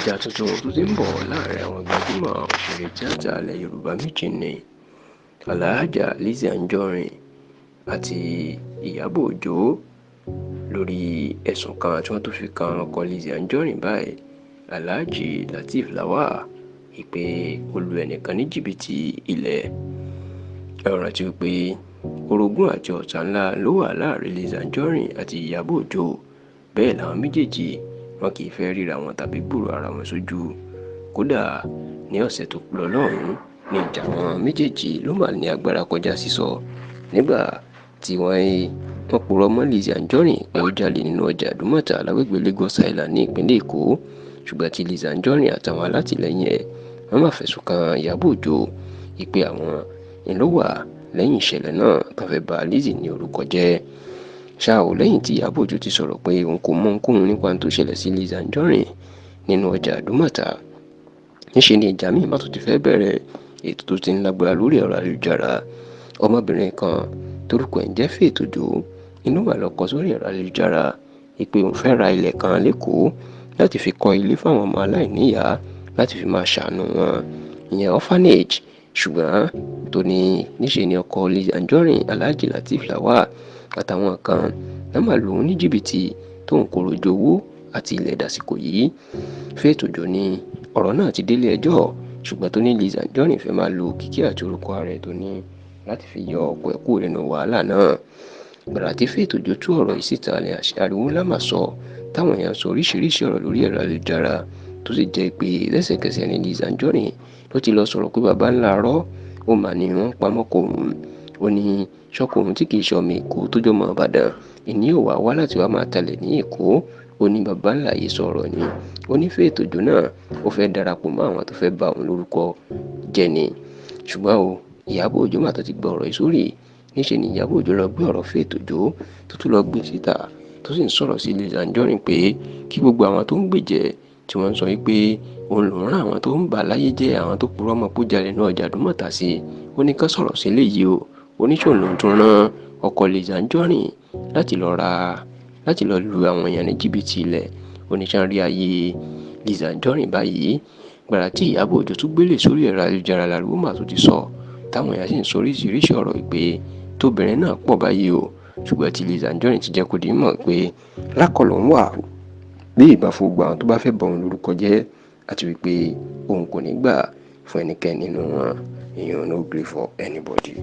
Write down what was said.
Ìjà tuntun tó ti ń bọ̀ láàrin àwọn gbajúmọ̀ òṣèré tíáta ilẹ̀ Yorùbá méjì ní Alhaja Lizzy Anjorin àti Ìyábọ̀ Òjó lórí ẹ̀sùn kan tí wọ́n tó fi kan ọkọ Lizzy Anjorin báyìí, Alhaji Lateef Lawal, ìpè ó lu ẹnìkan ní jìbìtì ilẹ̀. Ẹ rántí pé orogún àti ọ̀tá ńlá ló wà láàrin Lizzy Anjorin àti Ìyábọ̀ Òjó. Bẹ́ẹ̀ làwọn méjèèjì wọn kì í fẹ́ ríra wọn tàbí gbúrò ara wọn sójú. Kódà ní ọ̀sẹ̀ tó lọ lọ́hùn-ún ní ìjà àwọn méjèèjì ló mà ní agbára kọjá sísọ nígbà tí wọ́n purọ́ mọ́ Lizzy Anjorin pé ó jalè nínú ọjà Ìdúmọ̀tà lágbègbè Lagos Island ní ìpínlẹ̀ Èkó. Ṣùgbọ́n tí Lizzy Anjorin àtàwọn alátìlẹyìn ẹ̀ wọ́n máa fẹ̀sùn kan Ìyábọ̀ Òjó ìpè àwọn ló wà lẹ́yìn ìṣẹ̀lẹ̀ náà tó fẹ́ bà Lizzy ní orúkọ jẹ́. Ṣá ò, lẹ́yìn tí Ìyábọ̀ Òjó ti sọ̀rọ̀ pé òun kò mọ ohunkóhun nípa ohun tó ṣẹlẹ̀ sí Lizzy Anjorin nínú ọjà Ìdúmọ̀tà, níṣe ni ìjà míì má tún ti fẹ́ bẹ̀rẹ̀, ètò tó ti ń lágbára lórí ẹ̀rọ ayélujára. Ọmọbìnrin kan torúkọ ẹ̀ ń jẹ́ Faith Òjó inú wà lọ kọ sórí ẹ̀rọ ayélujára ìpè òun fẹ́ ra ilẹ̀ kan lẹ́kọ̀ọ́ láti fi kọ́ ilé fáwọn ọmọ aláìníyàá láti fi máa ṣàánú wọn, ìyẹn orphanage. Ṣùgbọ́n tó ní níṣe ni ọkọ Lizzy Anjorin, Alhaji Lateef Lawal, àtàwọn kan náà máa lù ú ní jìbìtì tó ń kóró jowó àti ilẹ̀ dàsìkò yìí. Faith Òjó ní ọ̀rọ̀ náà ti délé ẹjọ́, ṣùgbọ́n tó ní Lizzy Anjorin fẹ́ máa lo òkìkí àti orúkọ ara ẹ̀ tó ní láti fi yọ ọkọ ẹ̀ kúrò nínú wàhálà náà. Gbàrà tí Faith Òjó tú ọ̀rọ̀ yìí síta ní ariwo ńlá mà sọ, táwọn èèyàn sọ oríṣiríṣi ọ̀rọ̀ lórí ẹ̀rọ ayélujára, tó sì jẹ́ pé lẹ́sẹ̀kẹsẹ̀ ní Lizzy Anjorin ló ti lọ sọ̀rọ̀ pé baba ńlá rọ́ ó mà ní wọ́n pamọ́ kò òun. Ó ní ṣọ́kọ òun tí kì í ṣe ọmọ Èkó tó jọmọ Ìbàdàn ìní ò wá wá láti wá máa talẹ̀ ní Èkó. Ó ní baba ńlá yìí sọ̀rọ̀ ni. Ó ní Faith Òjó náà ó fẹ́ darapọ̀ mọ́ àwọn tó fẹ́ ba òun lórúkọ jẹ́ ni. Ṣùgbọ́n o, Ìyábọ̀ Òjó mà tó ti gbọ́ ọ̀rọ̀ yìí sórí. Níṣe ni Ìyábọ̀ Òjó lọ gbé ọ̀rọ̀ Faith Òjó tó tún lọ gbé síta, tó sì ń sọ̀rọ̀ sí Lizzy Anjorin pé kí gbogbo àwọn tó ń gbèjẹ́ tí wọ́n ń sọ wípé òun lòún rán àwọn tó ń bà láyé jẹ́, àwọn tó purọ́ mọ́ pó jalè nínú ọjà Ìdúmọ̀tà sí i. Ó ní ká sọ̀rọ̀ sí eléyìí o. Ó ní ṣòun lòún tún rán ọkọ Lizzy Anjorin láti lọ ra láti lọ lu àwọn èèyàn ní jìbìtì ilẹ̀. Ó ní ṣá ń rí ayé Lizzy Anjorin báyìí. Gbàrà tí Ìyábọ̀ Òjó tún gbélé sórí ẹ̀rọ ayélujára lariwo mà tún ti sọ, táwọn èèyàn sì ń sọ oríṣiríṣi ọ̀rọ̀ pé tóbìnrin náà pọ̀ báyìí o. Ṣùgbọ́n tí Lizzy Anjorin ti jẹ́ kó di mọ̀ pé lákọ lòún wà bí ìbá fún gbogbo àwọn tó bá fẹ́ bá òun lórúkọ jẹ́, àti wípé òun kò ní gbà fún ẹnikẹ́ni nínú wọn. Ìyẹn no gree for anybody.